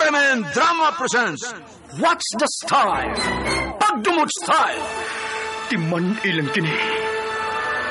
RMN Drama presents What's the Style? Pagdumot Style! Timan ilang kini.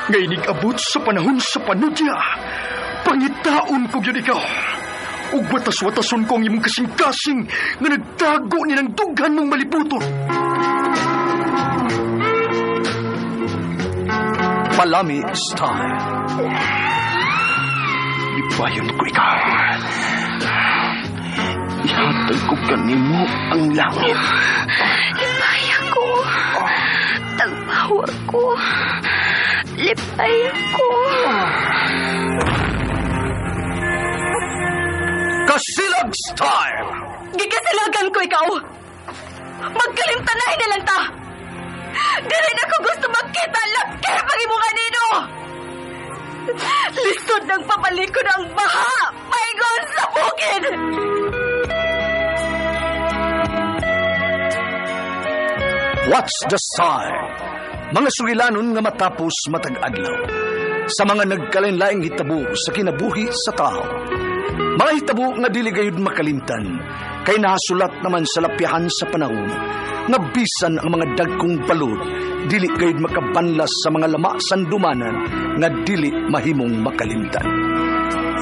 Ngay abot sa panahon sa panudya. Pangitaon ko gyud ikaw. Ug watas-watason ko ang imong kasing-kasing nga nagtago ni ng dughan mong malibuton. Palami Style. Ipayon ko ikaw. Ihatag ko kanimo ang langit. Lipay ako. Tagpawa ko. Lipay ako. Kasilag Style! Gikasilagan ko ikaw. Magkalimtanay na lang ta. Dili na ko gusto magkita lakip ang imong kanino. Lisod ng papalikod ang baha. Paingon sa bukid. What's the Style? Mga sugilanon nga matapos matag adlaw. Sa mga nagkalain-laing hitabo sa kinabuhi sa tao. Mga hitabo nga dili gayud makalimtan, kay nahasulat naman sa lapyahan sa panahon, nga bisan ang mga dagkong balod, dili gayud makabanlas sa mga lama sandumanan nga dili mahimong makalimtan.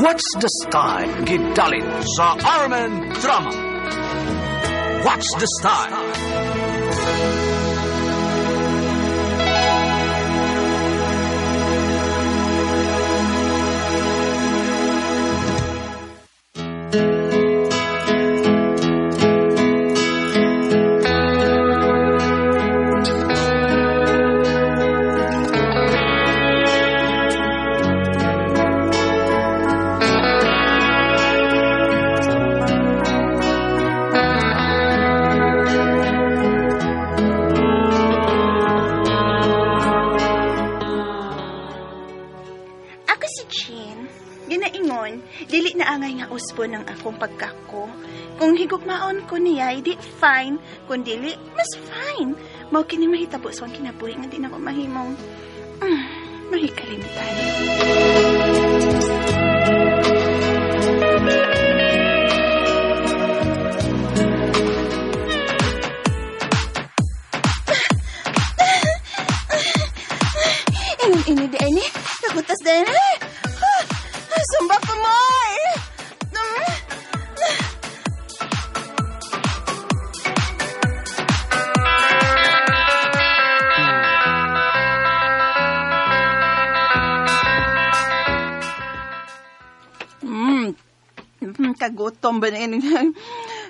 What's the Style? Gidalit sa RMN Drama. What's the Style? Ako si Jean. Ginaingon, dili na angay nga usbo ng akong pagkako. Kung higugmaon ko niya, di fine. Kung dili, mas fine. Mao kini mahitabo sa akong kinabuhi nga di na ko mahimong mahikalimtan. Ini di ini, kakutas din. Sumba pa more. Kagutom ba na ini?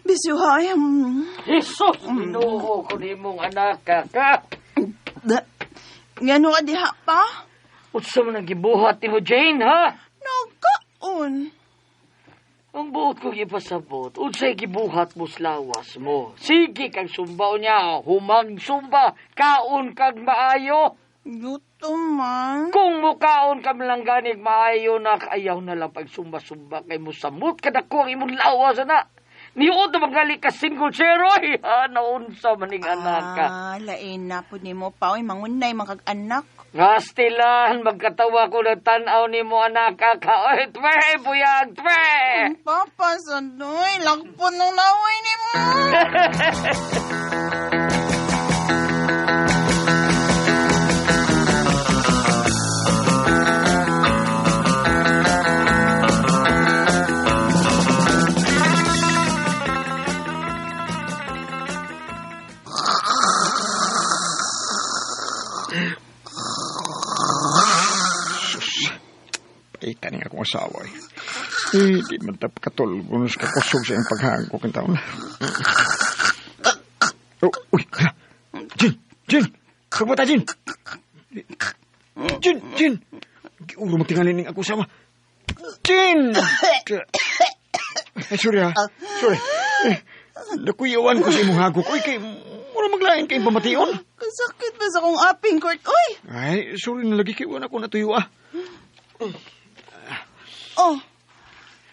Bisuhay. Jesus, Ginoo ko nimong anak ka. Ngano ka diha pa? Unsa man ang gibuhat nimo, Jane, ha? Nagkaon. Ang buot ko gipasabot, unsay gibuhat mo sa lawas mo? Sige kag sumbaw niya, humang sumba, kaon kag maayo. Gutom man. Kung mukaon ka man lang ganig maayo na, ayaw na lang pagsumba-sumba kay mo samot kadako ang imong lawas na. Niuot na magali ka single chair, oy. Ha, naunsa maning anak ka. Ah, lain na po nimo pa. Oy, mangunay man kag anak. Ngastilan, magkatawa ko na tanaw ni mo anak ka. Oy, twe, buyag, twe! Papa, sandoy, lakpon ng laway nimo. Paita ni akong asawa eh. Eh, di man tap katulog sa kakusog sa iyong paghagok ang taon. Oh, uy, hala. Jin! Jin! Kagbata, Jin! Jin! Jin! Giuro magtingalin ning ako asawa. Jin! Ay, sorry ha. Sorry. Eh, nakuyawan ko sa imong hagok. Uy, kay, mura maglain kay pamation. Kasakit ba sa akong aping court? Uy! Ay, sorry na lagi kay wala ko natuyo ah. Oh,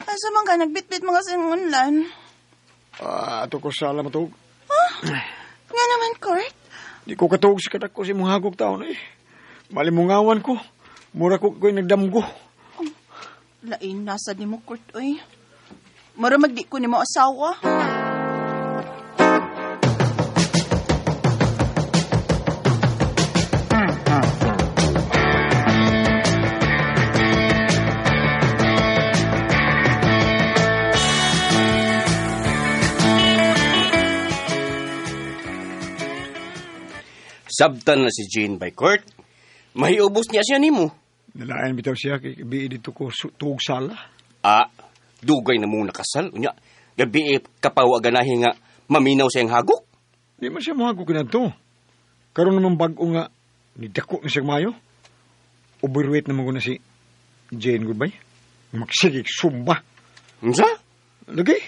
asa man ka nagbitbit mga singunlan? Ah, ato ko sala matug. Nga naman, Kurt. Di ko katuog sa kadako sa imong hagok taon eh. Malimungawan ko. Mura ko ko'y nagdamgo. Lain nasa ni mo, Kurt, uy. Mura magdi ko ni mo asawa. Sabtan na si Jane by court. Mahiubos niya siya nimo. Nalain bitaw siya kay gabi dito ko tuog sala. Ah, dugay na muna kasal. Unya, gabi kapaw aganahi nga maminaw siyang hagok. Di man siya mohagok kinadto. Karon naman bag-o nga nidako na siya mayo. Overweight naman ko na si Jane goodbye. Magsigig sumba. Unsa? Lagi,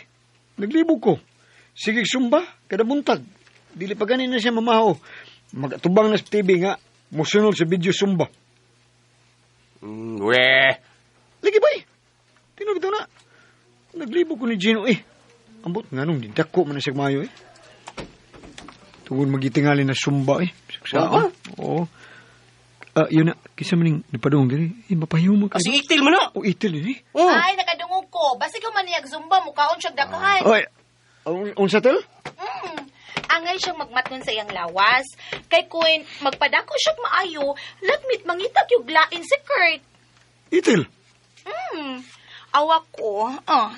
naglibog ko. Sigig sumba, kada buntag. Dili pa ganin na siya mamaho. Magatubang na sa TV nga, musunod sa video sumba. We. Lagi bay, tinuod bitaw na. Naglibog ko ni Gino eh. Ambot nga nung didako man na siya mayo eh. Tungod magitingali na sumba eh. Oo? Oo. Yun na, kisa maning napadung diri. Eh, mapahiyo mo Kasi itil mo na. O, itil yun eh. Oh. Ay, nakadungog ko. Basi ko maniyag zumba, mukaon siyang dakahan. Oy, unsa tel? Angay siyang magmatnon sa iyang lawas. Kay kun magpadako siyang maayo, lagmit mangitag yung lain si Kurt. Itil? Awa ko, oh.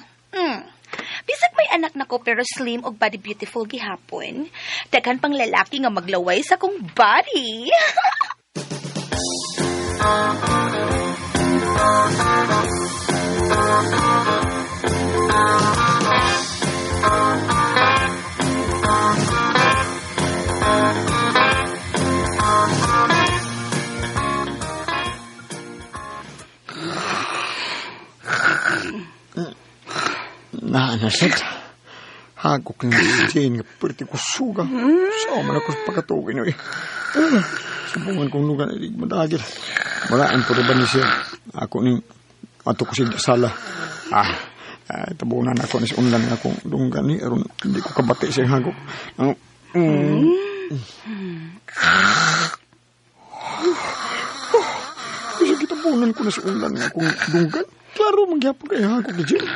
Bisag may anak na ko pero slim og body beautiful gihapon. Daghan pang lalaki nga maglaway sa kong body. Naanasad. Hagok na si Jane nga perti ko suga. Sao man ako sa pagkatugin eh. Subungan kong lugar na di madagil. Walaan po ba ni siya. Ako ning ato ko siya sala. Tabunan ako ni sa unlan nga akong dunggan ni. Aron hindi ko kabati siya hagok. Kasi kitabunan ko na sa unlan nga akong dunggan. Klaro, mangyapon kay hagok ni Jane.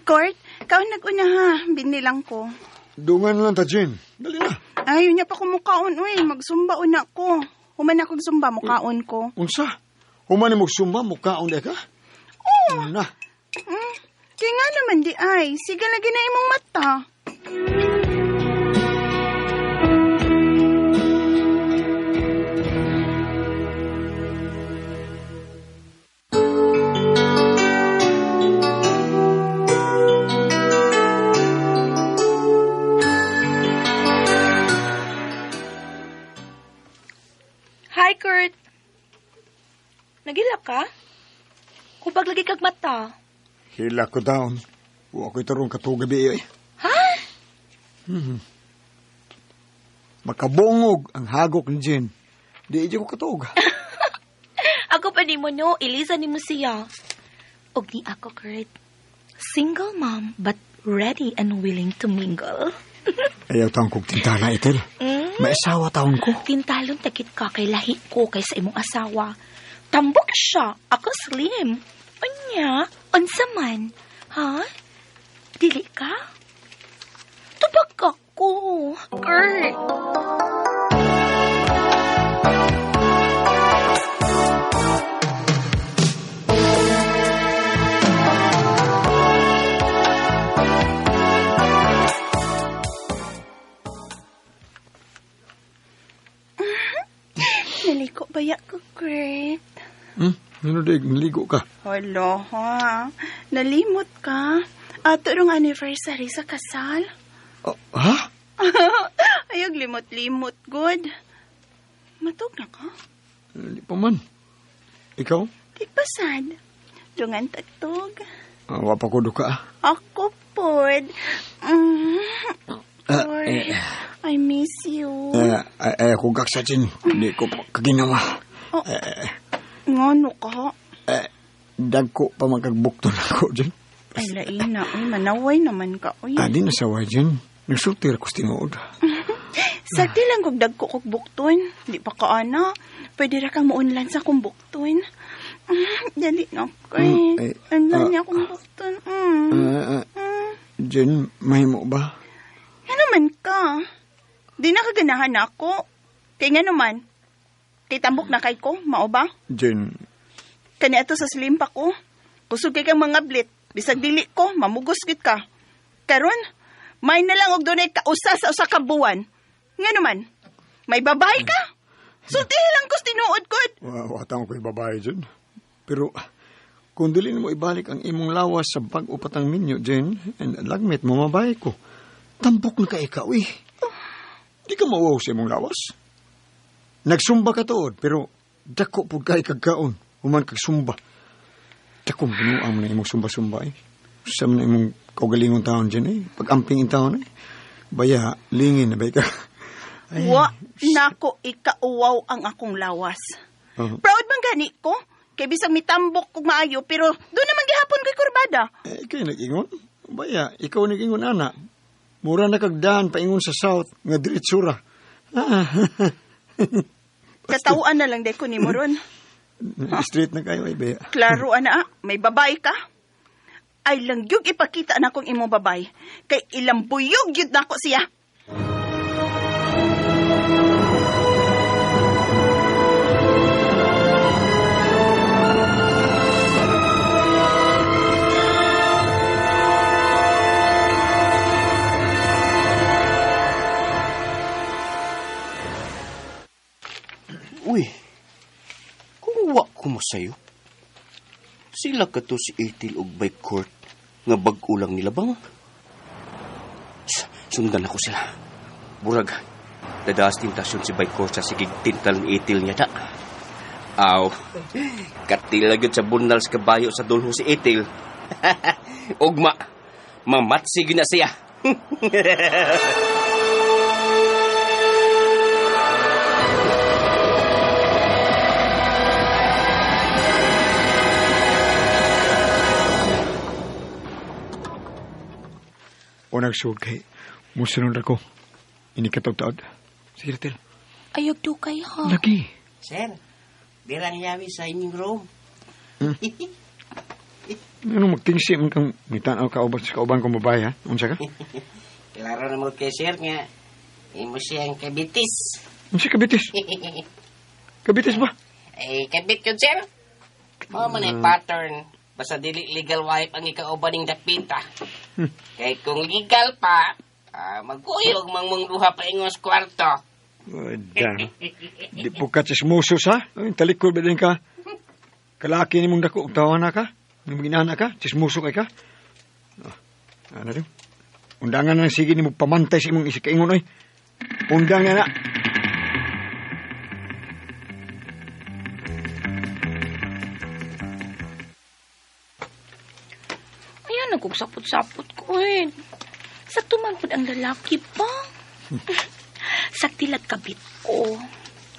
Court, ikaw nag-una ha. Binilang ko. Dungan lang ta, Jane. Dali na. Ay, yun niya pa kumukaon, uy. Magsumba una ko. Human ako sumba, mukaon ko. Unsa? Human mo sumba, mukaon di ka? Oo. Na. Kaya nga naman di ay. Sige lagi na imong mata. Hi, Kurt. Nagilak ka? Kubag lagi kag mata. Hila ko down. Wa ko'y tarong katugabi eh. Ha? Makabungog ang hagok ni Jane. Di ko katuog. Ako pa ni mo no, Eliza ni mo siya. Og ni ako, Kurt. Single mom, but ready and willing to mingle. Ayaw taong kong tintala, Ethel. May asawa taon ko. Tintalon tagit ka kay lahi ko kaysa imong asawa. Tambok siya. Ako slim. Unya, unsa man? Ha? Dili ka? Tubag ako, Kurt. Naliko baya ko, Kurt. Ano di, naligo ka? Hala, ha? Nalimot ka? Ato rong anniversary sa kasal? Oh, ha? Ayog, limot-limot, good. Matug na ka? Hindi pa man. Ikaw? Di pa sad. Dungan tagtog. Wa pa ko duka. Ako pod. Sorry. I miss you. Ay, ako gaksa, Jane. Hindi ko pa kaginawa. Oh. Ngano ka? Dagko pa magkagbukton ako, Jane. Ay, lain na. Uy, manaway naman ka. Uy. Di nasaway, Jane. Nagsulti ra ko sa tinuod. Sakti lang kog dagko kog bukton. Di pa ka, ana. Pwede ra kang muunlan sa kong bukton. Dali na ko eh. Ano niya akong bukton. Jen, mahimo ba? Ano man ka? Di na kaganahan ako. Kaya nga naman, kay tambok na kay ko, mao ba? Jen. Kani ato sa slim pa ko. Kusog kay kang mga blit. Bisag dili ko, mamugos gid ka. Karon, may na lang og dunay kausa sa usa ka buwan. Nga naman, may babae ka? Sultihi lang ko sa tinuod ko. Watang ko'y babae, Jen. Pero, kung dili mo ibalik ang imong lawas sa bag-o patang minyo, Jen, and lagmit mo mabae ko. Tambok na ka ikaw, eh. Di ka mauwaw sa imong lawas. Nagsumba ka tuod, pero dako pud kay kagkaon. Human kag sumba. Dako binuang mo na imong sumba-sumba, eh. Sa mo na imong kaugalingon taon, Jen, eh. Pag-amping in taon, eh. Baya, lingin na ba ka? Ay. Wa nako ikauwaw ang akong lawas. Proud man gani ko. Kay bisag mitambok kog maayo, pero doon naman gihapon ko'y kurbada. Eh, ikaw nag-ingon? Baya, ikaw nag-ingon, ana. Mura na kagdaan paingon sa south, nga diretsura. Katawaan na lang deko ni mo ron. Straight na kayo, ay baya. Klaro, ana, may babae ka. Ay langyug ipakita na akong imong babae. Kay ilang buyog yun na ako siya. Uy, kung wa ko mo sa'yo, sila ka to si Ethel og by court nga bag-o lang nila bang? Sundan ako sila. Burag, dadaas tintasyon si by court sa sigig tintal ni Ethel niya ta. Aw, katila gyud sa bunal sa kabayo sa dulho si Ethel. Ugma, mamatsi gyud na siya. O nagsuod kay musunod ako. Inikataw-taod. Sige, Tel. Ayog do kay ha. Lagi. Sir, dirang yawi sa inyong room. Ano magtingsi man kang mitanaw kauban sa kauban kong babae, ha? Unsa ka? Klaro na mo kay sir nga imo siyang kabitis. Unsa kabitis? Kabitis ba? Eh, kabit yun, sir. Mao man ay pattern. Basta dili legal wife ang ikauban ning dapita. Kay kung legal pa, magkuyog mang mong duha pa ingon sa kwarto. Damn. Di po ka chismosos, ha? Ay, talikod ba din ka? Kalaki ni mong dako, tawa na ka? Nung ginana ka? Chismoso kay ka? Ano din? Undangan na sige ni mo pamantay sa imong isikaingon, oy. Undangan na. Ayan, nagkugsapot-sapot ko, eh. Sa tumangkod ang lalaki pa. Sa tilag kabit ko.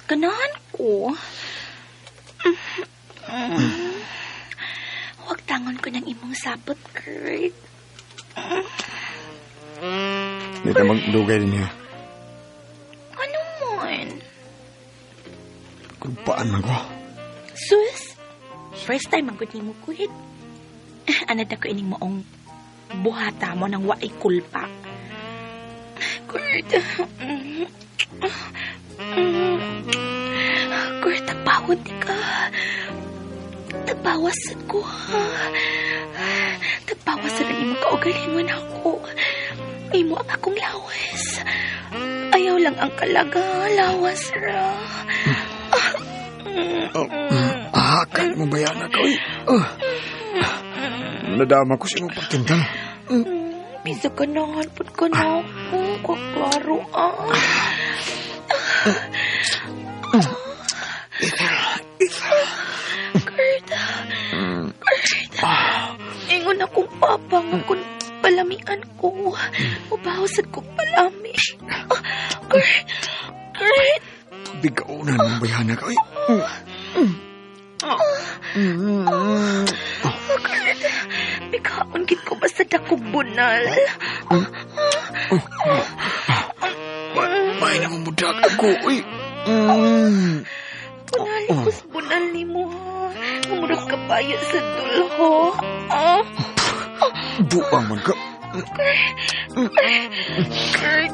Ganahan ko. Huwag tangon ko ng imong sapot, Kurt. Hindi ka magdugay din niya. Ano man? Kulpaan man ko. Sus, first time ang good ni mo, Kurt. Anad ako ining maong buhata mo ng waay kulpa. Kurt. Kurt, tagpawad di ka. Tagbawasan ko, ha. Tagbawasan ang imong kaugalingon ako. Imo ang akong lawas. Ayaw lang ang kalaga, lawas ra. Hakan mo ba yan ako? Nadama ko sa imong pagtintal. Bisa ka na, pud ka na ako. Kaklaro, ah. Kurt. Kurt. Ingon akong papa nga kung palamian ko. Mubawsad ko palami. Kurt. Kurt. Bigaunan mong bayana ka. Kurt. Bighaon gid ko basta dakog bunal. May na mong mudag ako. Uy. Bunal ko sa bunal ni mo. Mamurag kabayo sa dulho. Ah. Buang man ka. Kurt.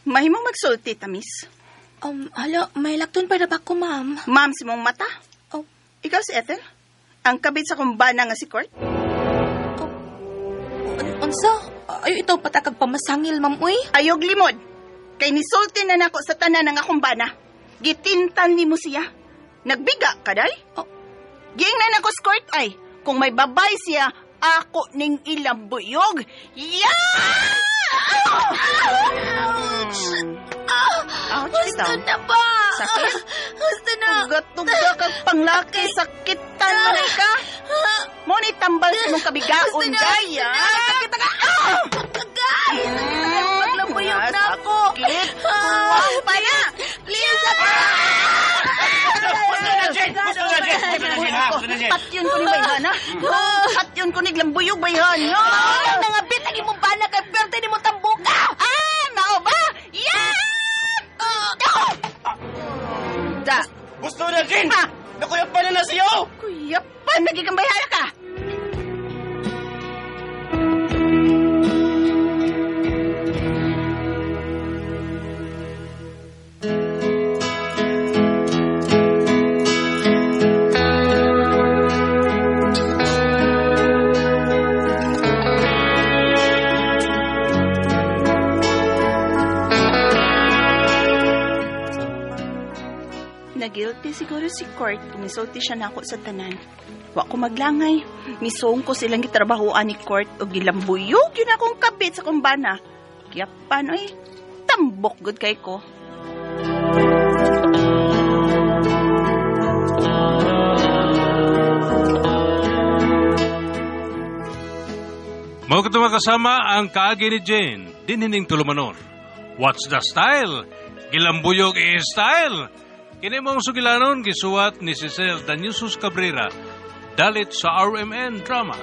Mahimong magsulti, tamis. Hala, may lakton para ba ko, ma'am? Ma'am, si mong mata. Oh. Ikaw si Ethel? Ang kabit sa kumbana nga si Kurt? Unsa? Ayo itaw patakag pamasangil, ma'am, uy. Ayog limod. Kay nisulti na nako sa tanan ng akong bana. Gitintan nimo siya. Nagbiga ka, day? Oh. Giingnan ako sa court ay, kung may babay siya, ako ning ilang buyog. Yeah! Ouch! Ouch, Gusto bitaw. na ba? Sakit? Gusto na. Tuga-tuga kag panglaki, sakitan man ay ka. Mo ni tambal sa imong kabigaon, Gusto na. gaya. Sakit na ka. Ah! Agay! Sakit na kayo. Paglambuyog na ako. Sakit. Ah, pa na. Please, Gusto na, Jane! Gusto na, Jane! Gusto na, Jane! Ha? Gusto na, Jane! Patyon ko ni bayhan, ha? Patyon ko ni glambuyog bayhan, no? Ay, nangabit ang imong bana kay perte ni mo tambuka. Ah, mao ba? Yeah! Da. Gusto na, Jane! Ha? Nakuyapan na na siyo! Kuya pa, nagiging bayhana ka. Nagilty siguro si Court. Nisulti siya nako sa tanan. Wa ko maglangay. Misong ko silang gitrabahoan ni Court og gilambuyog yun akong kabit sa kumbana. Kaya paano eh, tambok gud kay ko. Mao kato kasama ang kaagi ni Jane, dinhining tulumanon. What's the style? Gilambuyog e style. Kini mong sugilanon gisuwat ni Cecil Danyusus Cabrera, dalit sa RMN Drama.